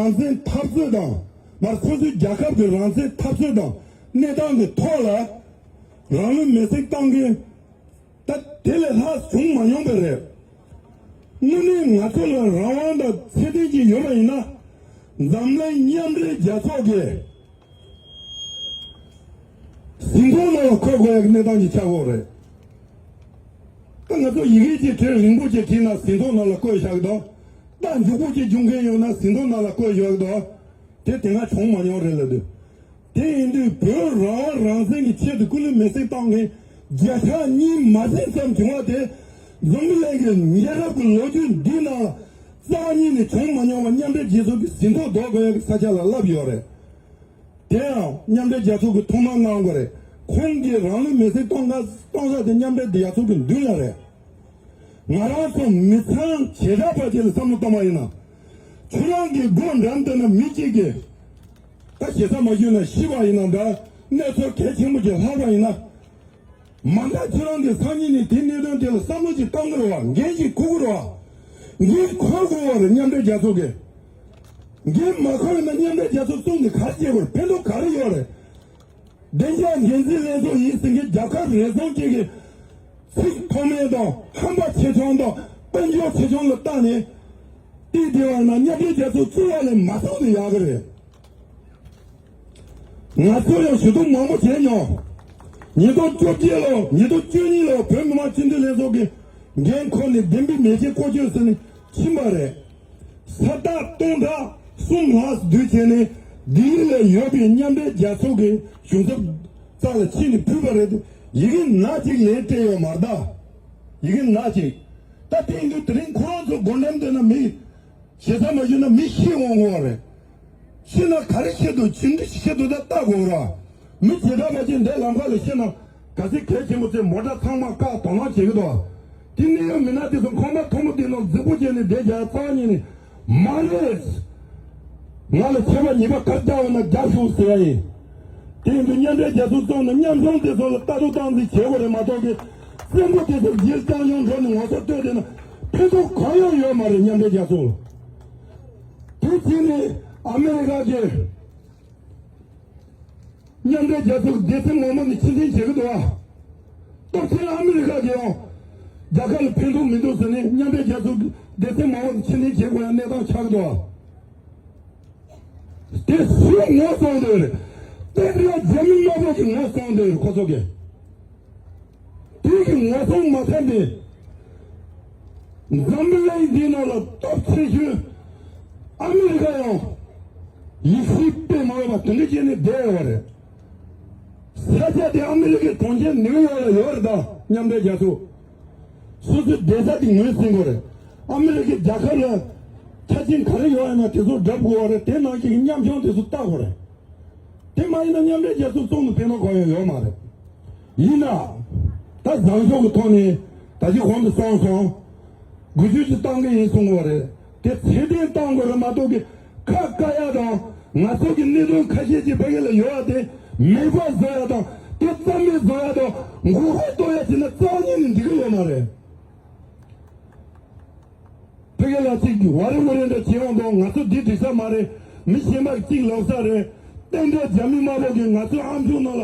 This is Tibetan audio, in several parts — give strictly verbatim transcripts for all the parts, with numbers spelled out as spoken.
རང་བཙན་འཐབ་རྩོད་དང་། མར་སོ་སོའི་རྒྱལ་ཁབ་ཀྱི་རང་བཙན་འཐབ་རྩོད་དང་གནས་སྟངས་ཀྱི་ཐོག་ལ་རང་ལུས་མེར་སྲེག་བཏང་མཁན། ད་དེ་ལས་ལྷག་བྱུང་མ་མྱོང་པ་རེད། དངོས་གནས་ང་ཚོ་ལ་རང་དབང་དང་ཚད་ལྡན་ཅིག་ཡོད་པ་ཡིན་ན། འཛམ་གླིང་མཉམ་འབྲེལ་རྒྱལ་ཚོགས་ཀྱི་ཟིན་ཐོ་ནང་ལ་འཁོད་དགོས་ཡག་གི་གནས་སྟངས་ཅིག་ཆགས་ཡོད་རེད། ད་ང་ཚོ་ཡི་གེ་ཅིག་བྲིས་རིང་པོ་ཅིག་བྲིས་ན་ཟིན་ཐོ་ནང་ལ་བཀོད་བཞག་གི་འདུག་ད་མགྱོགས་པོ་ཅིག་འབྱུང་མཁན་ཡོད་ན་ཟིན་ཐོ་ནང་ལ་བཀོད་བཞག་གི་འདུག་དེ་དེ་སྔ་བྱུང་མ་མྱོང་རེད་ལབ་དུས། དེ་ཡིན་དུས་བོད་རང་དབང་རང་བཙན་གྱི་ཆེད་དུ་སྐུ་ལུས་མེར་སྲེག་བཏང་མཁན་བརྒྱ་ཆ་གཉིས་མ་ཟིན་ཙམ་བྱུང་བ་དེ། འཛམ་བུ་གླིང་གི་ཉེ་རབས་ཀྱི་ལོ་རྒྱུས་འདིའི་ནང་ལ་རྩ་བ་ཉིད་ནས་བྱུང་མ་མྱོང་བ་མཉམ་འབྲེལ་རྒྱལ་ཚོགས་ཀྱི་ཟིན་ཐོ་འདོགས་དགོས་ཡག་གི་ས་ཆ་ལ་ལབ་ཡོད་རེད། དེ་ཡང་མཉམ་འབྲེལ་རྒྱལ་ཚོགས་ཀྱིས་ཐུགས་སྣང་གནང་དགོས་རེད། ཁོང་གིས་རང་ལུས་མེར་སྲེག་གཏོང་ག་གཏོང་ས་དེ་མཉམ་འབྲེལ་རྒྱལ་ཚོགས་ཀྱི་མདུན་ལ་རེད། ང་རང་ཚོ་མི་ཚང་བྱེ་བྲག་པ་ཅིག་ལ་བསམ་བློ་བཏང་བ་ཡིན་ན། ཁྱོད་རང་གི་སྒོ་འགྲམ་དེ་ན་མི་གཅིག་གིས་ད་ཞེ་ས་མ་ཞུས་ན་ཤི་བ་ཡིན་ན་འདྲ། གནས་ཚུལ་གལ་ཆེན་པོ་ཅིག་ལྷག་པ་ཡིན་ན། མ་མཐའ་ཁྱོད་རང་གི་སང་ཉིན་ནས་དེ་གནད་དོན་དེ་ལ་བསམ་བློ་ཅིག་བཏང་གི་རེད་བ། འགན་ཅིག་འཁུར་གི་རེད་བ། འགན་འཁུར་དགོས་བ་རེད། མཉམ་འབྲེལ་རྒྱལ་ཚོགས་ཀྱིས། འགན་མ་འཁུར་ན་མཉམ་འབྲེལ་རྒྱལ་ཚོགས་བཙུགས་ནས་ག་རེ་བྱེད་དགོས་རེད། ཕན་ཐོགས་ག་རེ་ཡོད་རེད། བདེ་འཇགས་འགན་འཛིན་ལྷན་ཚོགས་ཡིན་ཟེར་མཁན་རྒྱལ་ཁབ་རེ་ཟུང་གཅིག་གིས་ཚིག་མཐོ་དམན་དང་ཧམ་པ་ཆེ་ཆུང་དང་དཔལ་འབྱོར་ཆེ་ཆུང་ལ་བལྟས་ནས། དེའི་དེ་བར་ན་མཉམ་འབྲེལ་རྒྱལ་ཚོགས་བཙུགས་པ་ལས་མ་བཙུགས་ནས་ཡག་གི་རེད། ང་ཚོ་ཡང་ཞུ་གཏུག་མང་པོ་བྱས་མྱོང་། ཉིས་སྟོང་བཅོ་བརྒྱད་ལོ་ཉིས་སྟོང་བཅུ་གཉིས་ལོ་བོད་མི་མང་སྤྱི་འཐུས་ལྷན་ཚོགས་ཀྱི་འགན་འཁུར་ནས་བདེན་པའི་མེ་ལྕེ་བཀོད་སྤྱོད་ཟེར་ནས་ཕྱིན་པ་རེད། ས་རྟགས་སྟོང་ཕྲག་གསུམ་ལྷག་བསྡུས་བྱས་ནས་ལྡི་ལི་ལ་ཡོད་པའི་མཉམ་འབྲེལ་རྒྱལ་ཚོགས་ཀྱི་གཞུང་ཚབ་རྩ་ལ་ཕྱིན་ནས་ཕུལ་བ་རེད་དེ། ཡི་གེ་ནག་ཅིག་ལན་སྤྲད་ཡོད་མ་རེད་ད། ཡི་གེ་ནག་ཅིག་ད་དེ་ཡིན་དུས་དེ་རིང་ཁོ་རང་ཚོ་སྒོ་འགྲམ་དེ་ན་མི་ཞེ་ས་མ་ཞུས་ན་མི་ཤི་འོང་གི་རེད། ཤི་ན་ག་རེ་ཤི་འདུག་ཇི་འདྲ་ཤི་འདུག་ད་ལྟ་དགོས་ར། མི་བྱེ་བྲག་པ་ཅིག་འདས་ལམ་ཁ་ལ་ཤི་ན་ག་ཚད་གལ་ཆེན་པོ་ཚོས་མོ་ཊ་ཚང་མ་བཀག་དོ་སྣང་བྱེད་ཀྱི་འདུག་དེ་གནད་ཡོད་མི་སྣ་དེ་ཚོ་ཁང་པ་མཐོན་པོ་དེ་ནང་རྫིག་པོ་བྱས་ནས་བསྡད་རྒྱ་རྩ་བ་ཉིད་ནས་མ་རེད། ང་ལ་ཆད་པ་ཉེས་པ་ག་རེ་བརྒྱབ་ཡོད་ན་རྒྱབ་ཤོག་ཟེར་ཡ་ཡིན། དེ་ཡིན་དུས་མཉམ་འབྲེལ་རྒྱལ་ཚོགས་བཙུགས་ནས་མཉམ་ཞུགས་དེ་ཚོ་ལ་ལྟ་རྟོག་སྟངས་འཛིན་བྱེད་དགོས་རེད་མ་གཏོགས་ཀྱི། བཙན་པོ་དེ་ཚོ་ཡིར་རྐྱང་ཡོང་འགྲོ་ནས་ངོ་ཚ་ལྟོས་བསྡད་ན་ཕན་ཐོགས་གང་ཡང་ཡོད་མ་རེད། མཉམ་འབྲེལ་རྒྱལ་ཚོགས་ལ། དེ་བྱས་ནས་ཨ་མེ་རི་ཁ་གིས་མཉམ་འབྲེལ་རྒྱལ་ཚོགས་སྡེ་ཚན་མང་པོ་ནས་ཕྱིར་འཐེན་བྱེད་ཀྱི་འདུག་ཨ། སྟོབས་ཆེན་ཨ་མེ་རི་ཁ་གིས་ཡང་རྒྱལ་ཁབ་ལ་ཕན་ཐོགས་མི་འདུག་ཟེར་ནས་མཉམ་འབྲེལ་རྒྱལ་ཚོགས་སྡེ་ཚན་མང་པོ་ནས་ཕྱིར་འཐེན་བྱེད་དགོས་ཡ་གནས་སྟངས་ཆགས་ཀྱི་འདུག་ཨ། དེ་སུས་ངོ་སྲུང་འདོད་རེད། བསྟན་འཛིན་རྒྱ་མི་དམར་པོ་གིས་ངོ་སྲུང་འདོད་རེད། ཁོ་ཚོ་གིས་དེ་གི་ངོ་སྲུང་མ་ཐེབས་ནས་འཛམ་བུ་གླིང་འདིའི་ནང་ལ་སྟོབས་ཆེ་ཤོས་ཨ་མི་རི་ཀ་ཡང་ཡིད་སྲིད་དཔེ་མ་ཡོད་པ་དེ་འདྲ་བྱས་ནས་བསྡད་ཡོད་རེད། ས་ཆ་དེ་ཨ་མི་རི་ཀའི་གྲོང་ཁྱེར་ནིའུ་ཡོག་ལ་ཡོད་རེད། ད་མཉམ་འབྲེལ་རྒྱལ་ཚོགས་སོ་སོའི་བསྡད་ས་དེ་ངོས་ཟིན་དགོས་རེད། ཨ་མི་རི་ཀའི་རྒྱལ་ཁབ་ལ་ཆ་རྐྱེན་ག་རེ་ཡོད་ཡོད་ན་དེ་ཚོ་སྒྲུབ་དགོས་པ་རེད། དེ་ནང་བཞིན་གྱི་མཉམ་ཞུགས་དེ་ཚོ་བལྟ་དགོས་རེད། དེ་མ་ཡིན་ན་མཉམ་འབྲེལ་རྒྱལ་ཚོགས་བཙུགས་ནས་ཕན་ཐོགས་གང་ཡང་ཡོད་མ་རེད། ཡིན་ན་ད་བཟང་ཕྱོགས་ཀྱི་ཐོག་ནས་ད་ཅི་གོང་དུ་སོང་སོང་། འགུལ་སྐྱོད་ཅིག་བཏང་གི་ཡིན་གསུང་གི་ཡོད་རེད། དེ་ཚད་ལྡན་བཏང་དགོས་རེད་མ་གཏོགས་ཀྱི་ཁ་བཀག་ཡ་དང་ང་ཚོ་གི་གནད་དོན་ཁ་ཤས་ཅིག་ཕ་གི་ལ་ཡོད་ཡ་དེ་མེད་པ་བཟོ་ཡ་དང་དེ་རྩ་མེད་བཟོ་ཡ་དང་མགོ་སྐོར་གཏོང་ཡ་བྱས་ན་རྩ་བ་ཉིད་ནས་འགྲིག་གི་ཡོད་མ་རེད། ཕ་གི་ལ་ཅིག་ཝ་རེ་ཝ་རེ་འདྲ་བྱེད་ཡོང་དང་ང་ཚོ་འདི་འགྲིག་ས་མ་རེད། མི་གཞན་པ་ཅིག་ལབ་ས་རེད། རྟེན་འབྲེལ་རྒྱ་མི་དམར་པོ་གིས་ང་ཚོའི་ཨམ་ཅོག་ནང་ལ་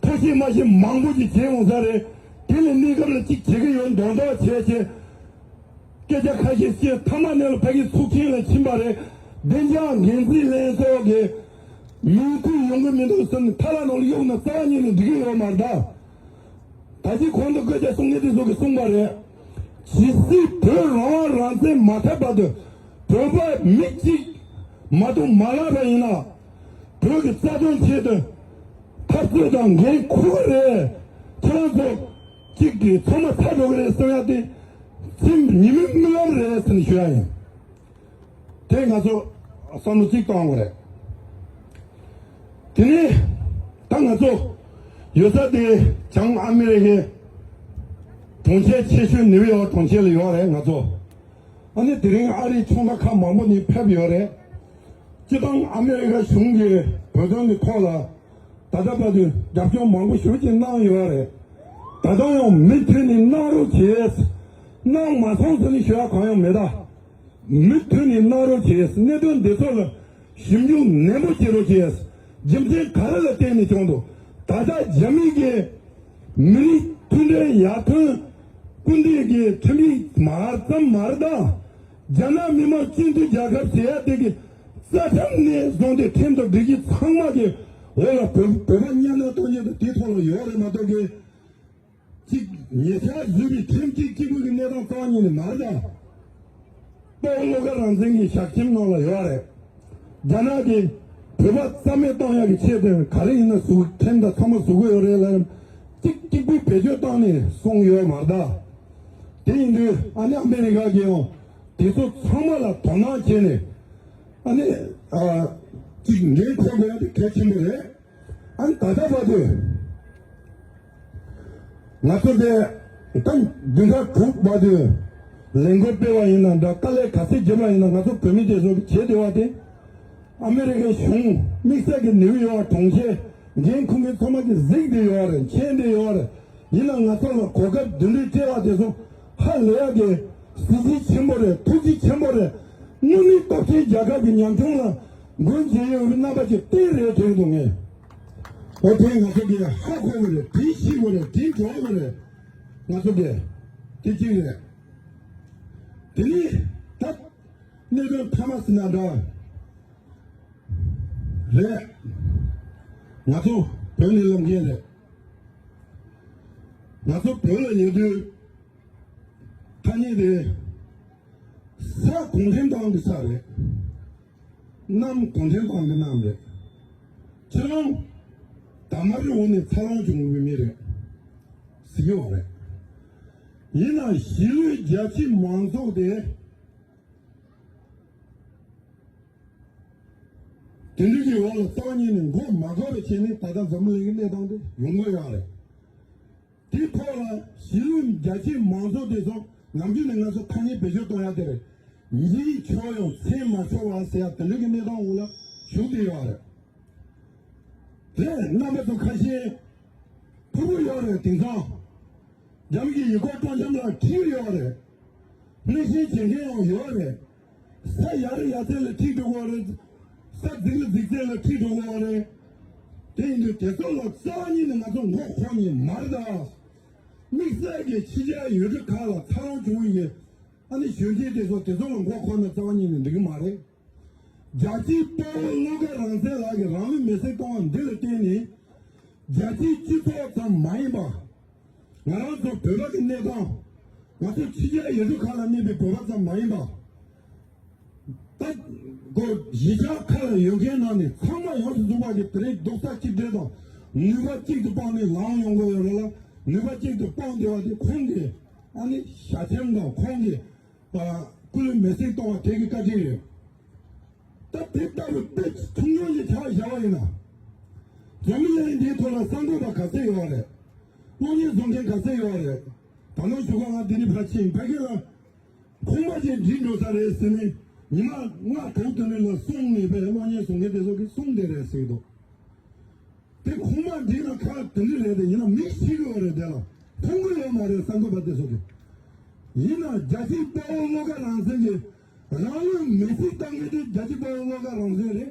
ཐབས་ཤེས་མ་ཤེས་མང་པོ་ཅིག་བྱེད་ཡོང་ས་རེད། དེ་ལས་གནས་སྐབས་ལ་ཅིག་བྱེད་ཀྱི་ཡོད་མདོག་མདོག་བྱས་བྱས། སྐད་ཆ་ཁ་ཤས་བཤད་མཐའ་མ་ནས་ལ་ཕ་གི་ཚུགས་ཆེན་ལ་ཕྱིན་པ་རེད། བདེ་འཇགས་འགན་འཛིན་ལྷན་ཚོགས་ཀྱི་མིང་ཐོ་ཡོང་གི་མི་འདུག་ཟེར་ནས་ཐ་ལ་ནང་ལ་གཡུག་ན་རྩ་བ་ཉིད་ནས་འགྲིག་གི་ཡོད་མ་རེད་ད། ད་ཅི་གོང་དུ་སྐད་ཆ་གསུང་མཁན་དེ་ཚོ་གིས་གསུངས་པ་རེད། ཇི་སྲིད་བོད་རང་དབང་རང་བཙན་མ་ཐེབས་བར་དུ་བོད་པ་མི་གཅིག་མ་གཏོགས་མ་ལབ་པ་ཡིན་ན། བོད་ཀྱི་རྩ་དོན་ཆེད་དུ་འཐབ་རྩོད་དང་འགན་འཁུར་གི་རེད། ཁྱེད་རང་ཚོ་གཅིག་གིས་ཚང་མ་ཚར་འགྲོ་གི་རེད་གསུང་ཡ་དེ་སེམས་ཉི་མའི་རྨི་ལམ་རེད་ཟེར་ནས་ཞུ་ཡ་ཡིན། དེ་ང་ཚོ་བསམ་བློ་གཅིག་གཏོང་དགོས་རེད། དེ་ནས་ད་ང་ཚོ་ཡོད་ས་དེ་བྱང་ཨ་མི་རི་ཀའི་གྲོང་ཁྱེར་ཆེ་ཤོས་ནིའུ་ཡོག་གྲོང་ཁྱེར་ལ་ཡོད་རེད། ང་ཚོ་ཨ་ནི་དེ་རིང་ཨ་རིའི་ཕྱོགས་མཐའ་ཁག་མང་པོ་ནས་ཕེབས་ཡོད་རེད། སྤྱི་བཏང་ཨ་མི་རི་ཀ་གཞུང་གིས་བོད་དོན་གྱི་ཐོག་ལ་ད་ལྟ་བར་དུ་རྒྱབ་སྐྱོར་མང་པོ་ཞེ་པོ་ཅིག་གནང་ཡོད་རེད། ད་དུང་ཡང་མུ་མཐུད་ནས་གནང་རོགས་བྱེད། གནང་མ་སོང་ཟེར་ནས་ཞུ་ཡ་གང་ཡང་མེད་ད། མུ་མཐུད་ནས་གནང་རོགས་བྱས། གནད་དོན་འདི་ཚོ་ལ་ཞིབ་འཇུག་ནན་པོ་བྱེད་རོགས་བྱས། རྒྱུ་མཚན་ག་རེ་ལ་བརྟེན་ནས་བྱུང་འདུག་ད་ལྟ་རྒྱ་མི་གིས་མི་རིགས་མཐུན་སྒྲིལ་ཡར་ཐོན་སྐུལ་འདེད་ཀྱི་ཁྲིམས་ཡིག་མ་ཙམ་མ་རེད་ད། རྒྱ་ནག་མི་དམངས་སྤྱི་མཐུན་རྒྱལ་ཁབ་ཟེར་ཡ་དེ་གི་རྩ་ཁྲིམས་ནས་བཟུང་སྟེ་ཁྲིམས་དང་སྒྲིག་གཞི་ཚང་མ་གི་འོག་ལ་བོད་བོད་པ་གཉའ་གནོན་གཏོང་མཁན་དང་དེའི་ཐོག་ལ་ཡོད་རེད་མ་གཏོགས་གི་གཅིག་ཉེ་ཆར་བཟོས་པའི་ཁྲིམས་གཅིག་གཅིག་པུ་གི་གནས་སྟངས་རྩ་བ་ཉིད་ནས་མ་རེད་ད། སྤོ་བོ་བློ་དགའ་རང་བཙན་གྱི་ཞལ་ཆེམས་ནང་ལ་ཡོད་རེད། རྒྱ་ནག་གིས་བོད་པ་རྩ་མེད་གཏོང་ཡག་གི་ཆེད་དུ་ག་རེ་ཡིན་ན་བཟོ་ཁྲིམས་དང་ཚང་མ་བཟོ་གི་ཡོད་རེད་ལབ། གཅིག་གཅིག་པུས་བེད་སྤྱོད་བཏང་ནས་སོང་ཡོད་མ་རེད་ད། དེ་ཡིན་དུས་ཨ་ནི་ཨ་མེ་རི་ཀ་གིས་ཡང་དེ་ཚོ་ཚང་མ་ལ་དོ་སྣང་བྱས་ནས་ཨ་ནི་ཨ་གཅིག་འགན་འཁུར་དགོས་ཡ་དེ་གལ་ཆེན་པོ་རེད། ཨ་ནི་ད་ལྟ་བར་དུ་ང་ཚོ་དེ་ད་བདུན་ཕྲག་དྲུག་བར་དུ་ལས་འགུལ་སྤེལ་བ་ཡིན་ན་འདྲ། དཀའ་ལས་ག་ཚད་བརྒྱབ་པ་ཡིན་ན་ང་ཚོ་བོད་མི་དེ་ཚོ་གི་བྱེད་བདེ་བ་དེ་ཨ་མེ་རི་ཀའི་གཞུང་དམིགས་བསལ་གྱི་ནིའུ་ཡོག་གྲོང་ཁྱེར་འགན་འཁུར་མཁན་ཚང་མ་གི་གཟིགས་བསྡད་ཡོད་རེད། མཁྱེན་བསྡད་ཡོད་རེད། ཡིན་ན་ང་ཚོ་ལ་གོ་སྐབས་བདུན་ཕྲག་སྤྲད་པ་དེ་ཚོ་ཧ་ལས་ཡག་གི་གཟི་བརྗིད་ཆེན་པོ་རེད། ཐུགས་རྗེ་ཆེན་པོ་རེད། དངོས་གནས་སྟོབས་ཆེན་རྒྱལ་ཁབ་ཀྱི་ཉམ་ཆུང་ལ་མགོན་མཇལ་ཡོད་པའི་རྣམ་པ་ཅིག་སྟེར་རེད་དྲན་འདུག་ངས། འོ་དེ་ང་ཚོ་གིས་ཧ་གོ་དགོས་རེད། དེ་ཤེས་དགོས་རེད། དེ་འགྲོ་དགོས་རེད། ང་ཚོ་གིས་དེ་གཅིག་རེད། དེ་ནས་ད་གནད་དོན་མཐའ་མ་ཟེར་ན་འདྲ་རེད། ང་ཚོ་བོད་ནས་ལབ་མཁན་རེད། ང་ཚོ་བོད་ལ་ཡོད་དུས་ཐ་སྙད་དེ་ས་གུང་ཁྲན་ཏང་གི་ས་རེད། གནམ་གུང་ཁྲན་ཏང་གི་གནམ་རེད། ཁྱེད་རང་དར་དམར་གྱི་འོག་ནས་འཚར་ལོངས་བྱུང་བའི་མི་རེད་ཟེར་གྱི་ཡོད་རེད། ཡིན་ནའང་གཞིས་ལུས་རྒྱ་ཆེའི་མང་ཚོགས་དེ་དེ་འདྲ་གི་འོག་ལ་རྩ་བ་ཉིད་ནས་མགོ་མ་འཁོར་བའི་ཆེད་ནས་ད་ལྟ་འཛམ་བུ་གླིང་གི་གནས་སྟངས་དེ་ཡོང་གི་ཡོད་རེད། དེའི་ཐོག་ལ་གཞིས་ལུས་རྒྱ་ཆེའི་མང་ཚོགས་དེ་ཚོ་ནམ་རྒྱུན་ནས་ང་ཚོ་ཐ་སྙད་བེད་སྤྱོད་གཏོང་ཡ་དེ་རེད། མིང་ཆོག་ཡང་མཚན་མ་ཆོག་པ་ཟེར་ཡ་དེ་འདྲ་གི་གནས་སྟངས་འོག་ལ་ཞུགས་བསྡད་ཡོད་རེད། རེད། རྣམ་པ་ཚོ་ཁ་ཤས་ཕུར་བུ་ཡོད་རེད། དེང་སང་རྒྱ་མི་གི་ཡུལ་སྐོར་སྤྲོ་འཆམ་ལ་ཁྲིད་ཡོད་རེད། གནས་ཤན་བྱེད་མཁན་ཡང་ཡོད་རེད། ས་ཡ་རི་ཡ་ཚལ་ལ་ཁྲིད་འགྲོ་གི་ཡོད་རེད། ས་རྫིག་ལ་རྫིག་ཚད་ལ་ཁྲིད་འགྲོ་གི་ཡོད་རེད། དེ་ཡིན་དུས་དེ་ཚོ་ལ་རྩ་བ་ཉིད་ནས་ང་ཚོ་མགོ་འཁོར་ནི་མ་རེད་ད། དམིགས་བསལ་གྱི་ཕྱི་རྒྱལ་ཡུལ་གྲུ་ཁག་ལ་འཚར་ལོངས་བྱུང་བའི་ཨ་ནི་གཞོན་སྐྱེས་དེ་ཚོ་དེ་ཚོ་ལ་མགོ་འཁོར་ན་རྩ་བ་ཉིད་ནས་འགྲིག་གི་མ་རེད། རྒྱལ་གཅེས་དཔའ་བོ་བློ་དགའ་རང་བཙན་ལགས་ཀྱིས་རང་ལུས་མེར་སྲེག་གཏོང་བ་འདི་ལ་བརྟེན་ནས་རྒྱལ་སྤྱིའི་སྤྱི་ཚོགས་ཙམ་མ་ཡིན་པ། ང་རང་ཚོ་བོད་པ་གི་གནས་སྟངས། ང་ཚོ་ཕྱི་རྒྱལ་ཡུལ་གྲུ་ཁག་ལ་གནས་པའི་བོད་པ་ཙམ་མ་ཡིན་པ། ད་གོ་གཞིས་ཆགས་ཁག་ལ་ཡོད་མཁན་ནང་ནས་ཚང་མ་ཡོངས་སུ་རྫོགས་པ་གི་དེ་རིང་རྡོག་རྩ་གཅིག་སྒྲིལ་དང་ནུས་པ་གཅིག་ཏུ་སྤུངས་ནས་ལངས་ཡོང་དགོས་ཡོད་རེད་ལ། ནུས་པ་གཅིག་ཏུ་སྤུངས་བསྡད་པ་དེ་ཁོང་གི་ཨ་ནི་ཞལ་ཆེམས་དང་ཁོང་གི་སྐུ་ལུས་མེར་སྲེག་གཏོང་བ་དེ་གི་བཀའ་དྲིན་རེད། ད་དེ་ལྟ་བུའི་དཔེ་ཐུང་ཐུང་ཞིག་ཆ་བཞག་པ་ཡིན་ན། འཛམ་བུ་གླིང་འདིའི་ཐོག་ལ་གསར་འགོད་པ་ག་ཚད་ཡོད་རེད། གློག་བརྙན་བཟོ་མཁན་ག་ཚད་ཡོད་རེད། ད་ནང་ཞུ་ག་ང་འདི་ནས་ཕར་ཕྱིན་ཕ་གི་ལ། ཁོང་པ་ཅིག་འགྲིག་འགྲོ་ས་རེད་ཟེར་ནས་ཉི་མ་ལྔ་དྲུག་དེ་ནས་ལ་གསུངས་ནས་པའི་གློག་བརྙན་བཟོ་མཁན་དེ་ཚོ་གིས་གསུངས་བསྡད་རེད་ཟེར་གི་འདུག་དེ་ཁོང་མ་འགྲིག་ན་ཁ་དེ་འདྲ་རེད་དེ་ཡིན་ན་མི་ཤི་གི་ཡོད་རེད། དེ་ལ་མཐོང་གི་ཡོད་མ་རེད་གསར་འགོད་པ་དེ་ཚོ་གིས། ཡིན་ན་རྒྱལ་གཅེས་དཔའ་བོ་བློ་དགའ་རང་བཙན་གྱི་རང་ལུས་མེར་སྲེག་བཏང་མཁན་དེ་རྒྱལ་གཅེས་དཔའ་བོ་བློ་དགའ་རང་བཙན་རེད།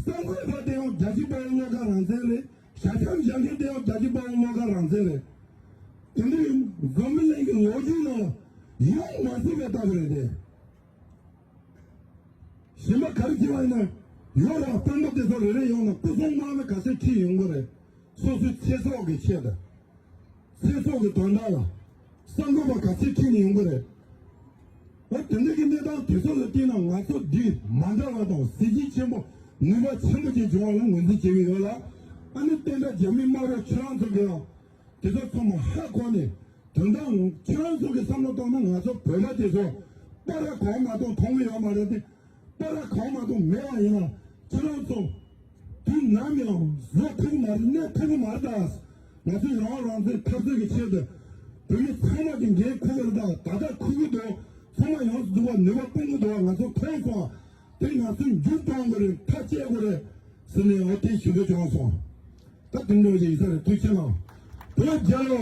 གསར་འགོད་པ་དེ་ཡང་རྒྱལ་གཅེས་དཔའ་བོ་བློ་དགའ་རང་བཙན་རེད། ཞལ་ཆེམས་བཞག་མཁན་དེ་ཡང་རྒྱལ་གཅེས་དཔའ་བོ་བློ་དགའ་རང་བཙན་རེད། དེ་འདྲའི་འཛམ་བུ་གླིང་གི་ལོ་རྒྱུས་ནང་ཡོང་མ་སྲིད་པའི་རྟགས་རེད་དེ། གཞན་པ་ག་རེ་བྱས་པ་ཡིན་ན་ཡོད་ར། དཔོན་པོ་དེ་ཚོ་རེ་རེ་ཡོང་ན་སྐུ་སྲུང་དམག་མི་ག་ཚད་ཁྲིད་ཡོང་གི་རེད། སོ་སོའི་ཚེ་སྲོག་གི་ཆེད་དུ། ཚེ་སྲོག་གི་དོན་དག་ལ་གསར་འགོད་པ་ག་ཚད་ཁྲིད་ནས་ཡོང་གི་རེད། འོ་དེ་འདྲ་གི་གནས་སྟངས་དེ་ཚོ་ལ་བལྟས་ན་ང་ཚོ་འདི་མ་འདྲ་བ་དང་གཟི་བརྗིད་ཆེན་པོ་ནུས་པ་ཆེན་པོ་ཅིག་བྱུང་བ་ལ་ངོས་འཛིན་བྱེད་ཀྱི་ཡོད་ལ། ཨ་ནི་བསྟན་དགྲ་རྒྱ་མི་དམར་པོ་ཁྱེད་རང་ཚོ་གིས་ཡང་དེ་ཚོ་ཚང་མ་ཧ་གོ་ནས་དོན་དག་ཁྱེད་རང་ཚོ་གི་བསམ་བློ་གཏོང་ན་ང་ཚོ་བོད་པ་དེ་ཚོ་པར་གང་མ་གཏོགས་མཐོང་གི་ཡོད་མ་རེད་དེ། པར་གང་མ་གཏོགས་མེད་པ་ཡིན་ན་ཁྱེད་རང་ཚོ་དུས་ནམ་ཡང་བཟོ་ཐུབ་མ་རེད། གནས་ཐུབ་མ་རེད་ད། ང་ཚོས་རང་དབང་རང་བཙན་འཐབ་རྩོད་ཀྱི་ཆེད་དུ་བོད་མི་ཚང་མ་གི་འགན་འཁུར་གི་རེད་ད། ད་ལྟ་འཁུར་གི་འདུག་ཚང་མ་ཡོངས་སུ་རྫོགས་པ་ནུས་པ་སྤུངས་གི་འདུག་ང་ཚོ་མཐོང་སོང་། དེ་ང་ཚོས་མཇུག་གཏོང་དགོས་རེད། མཐའ་བཅད་དགོས་རེད་ཟེར་ནས་འོ་དེ་ཞུ་རྒྱུ་བྱུང་སོང་། ད་དེ་འདྲ་ཞིག་ཡིན་ས་རེད། ཐུགས་རྗེ་གནང་། བོད་རྒྱལ་ལོ།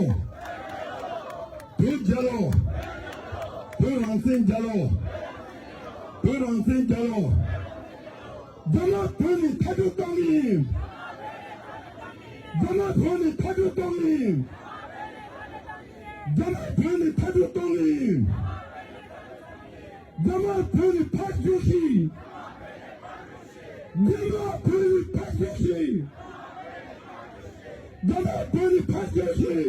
བོད་རྒྱལ་ལོ། བོད་རང་བཙན་རྒྱལ་ལོ། བོད་རང་བཙན་རྒྱལ་ལོ། རྒྱ་དམར་བོད་ནས་མཐའ་སྐྱོང་གཏོང་གི་ཡིན། རྒྱ་དམར་བོད་ནས་མཐའ་སྐྱོང་གཏོང་གི་ཡིན། རྒྱ་དམར་བོད་ནས་མཐའ་སྐྱོང་གཏོང་གི་ཡིན། རྒྱ་དམར་བོད་ནས་ཕར་རྒྱུགས་ཤིག་རྒྱ་དམར་བོད་ནས་ཕར་རྒྱུགས་ཤིག་རྒྱ་དམར་བོད་ནས་ཕར་རྒྱུགས་ཤིག